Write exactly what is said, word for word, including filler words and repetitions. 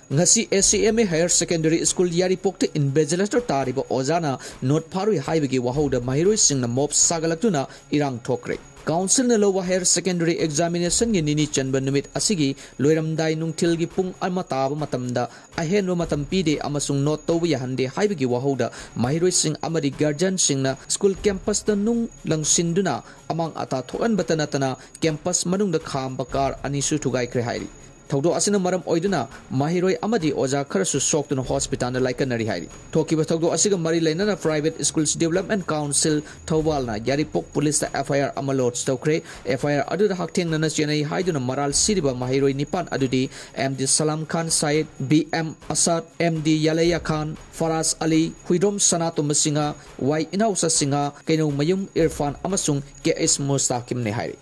ꯉꯁꯤ S C M A Higher Secondary School ꯌꯥꯔꯤꯄꯣꯛꯇ invigilator ꯇꯥꯔꯤꯕ ꯑꯣꯖꯥꯅ ꯅꯣꯠ ꯐꯥꯔꯨꯏ ꯍꯥꯏꯕꯒꯤ ꯋꯥꯍꯧꯗ ꯃꯍꯩꯔꯣꯏꯁꯤꯡꯅ ꯃꯣꯞ ꯁꯥꯒꯠꯂꯛꯇꯨꯅ ꯏꯔꯥꯡ ꯊꯣꯛꯈ꯭ꯔꯦ꯫ ꯀꯥꯎꯟꯁꯤꯜꯅ ꯂꯧꯕ higher secondary examinationꯒꯤ ꯅꯤꯅꯤ ꯆꯟꯕ ꯅꯨꯃꯤꯠ ꯑꯁꯤꯒꯤ ꯂꯣꯏꯔꯝꯗꯥꯏ ꯅꯨꯡꯊꯤꯜꯒꯤ ꯄꯨꯡ ꯑꯃ ꯇꯥꯕ ꯃꯇꯝꯗ ꯑꯍꯦꯟꯕ ꯃꯇꯝ ꯄꯤꯗꯦ ꯑꯃꯁꯨꯡ ꯅꯣꯠ ꯇꯧꯕ ꯌꯥꯍꯟꯗꯦ ꯍꯥꯏꯕꯒꯤ ꯋꯥꯍꯧꯗ ꯃꯍꯩꯔꯣꯏꯁꯤꯡ ꯑꯃꯗꯤ ꯒꯥꯔꯖꯤꯌꯟꯁꯤꯡꯅ ꯁ꯭ꯀꯨꯜ ꯀꯦꯝꯄꯁꯇ ꯅꯨꯡ ꯂꯪꯁꯤꯟꯗꯨꯅ ꯑꯃꯥꯡ ꯑꯇꯥ ꯊꯣꯛꯍꯟꯕꯇ ꯅꯠꯇꯅ ꯀꯦꯝꯄꯁ ꯃꯅꯨꯡꯗ ꯈꯥꯝꯕ ꯀꯥꯔ ꯑꯅꯤꯁꯨ ꯊꯨꯒꯥꯏꯈ꯭ꯔꯦ ꯍꯥꯏꯔꯤ꯫ ꯊꯧꯗꯣꯛ ꯑꯁꯤꯅ ꯃꯔꯝ ꯑꯣꯏꯗꯨꯅ ꯃꯍꯩꯔꯣꯏ ꯑꯃꯗꯤ ꯑꯣꯖꯥ ꯈꯔꯁꯨ ꯁꯣꯛꯇꯨꯅ ꯍꯣꯁꯄꯤꯇꯥꯜꯗ ꯂꯥꯏꯀꯠꯅꯔꯤ ꯍꯥꯏꯔꯤ꯫ ꯊꯣꯛꯈꯤꯕ ꯊꯧꯗꯣꯛ ꯑꯁꯤꯒ ꯃꯔꯤ ꯂꯩꯅꯅ Private Schools Development Council ꯊꯧꯕꯥꯜꯅ ꯌꯥꯔꯤꯄꯣꯛ ꯄꯨꯂꯤꯁꯇ F I R ꯑꯃ ꯂꯣꯗꯖ ꯇꯧꯈ꯭ꯔꯦ꯫ F I R ꯑꯗꯨꯗ ꯍꯛꯊꯦꯡꯅꯅ ꯆꯦꯟꯅꯩ ꯍꯥꯏꯗꯨꯅ ꯃꯔꯥꯜ ꯁꯤꯔꯤꯕ ꯃꯍꯩꯔꯣꯏ ꯅꯤꯄꯥꯟ ꯑꯗꯨꯗꯤ M D ꯁꯂꯥꯝ ꯈꯥꯟ ꯁꯥꯏꯗ, B M ꯑꯁꯥꯗ, M D ꯌꯥꯂꯩꯌꯥ ꯈꯥꯟ, ꯐꯔꯥꯖ ꯑꯂꯤ, ꯍꯨꯏꯗ꯭ꯔꯣꯝ ꯁꯅꯥꯇꯣꯝꯕ ꯁꯤꯡꯍ, ꯋꯥꯏ ꯏꯅꯥꯎꯆꯥ ꯁꯤꯡꯍ, ꯀꯩꯅꯧꯃꯌꯨꯝ ꯏꯔꯐꯥꯟ ꯑꯃꯁꯨꯡ K S ꯃꯨꯁꯇꯥꯀꯤꯝꯅꯤ ꯍꯥꯏꯔꯤ꯫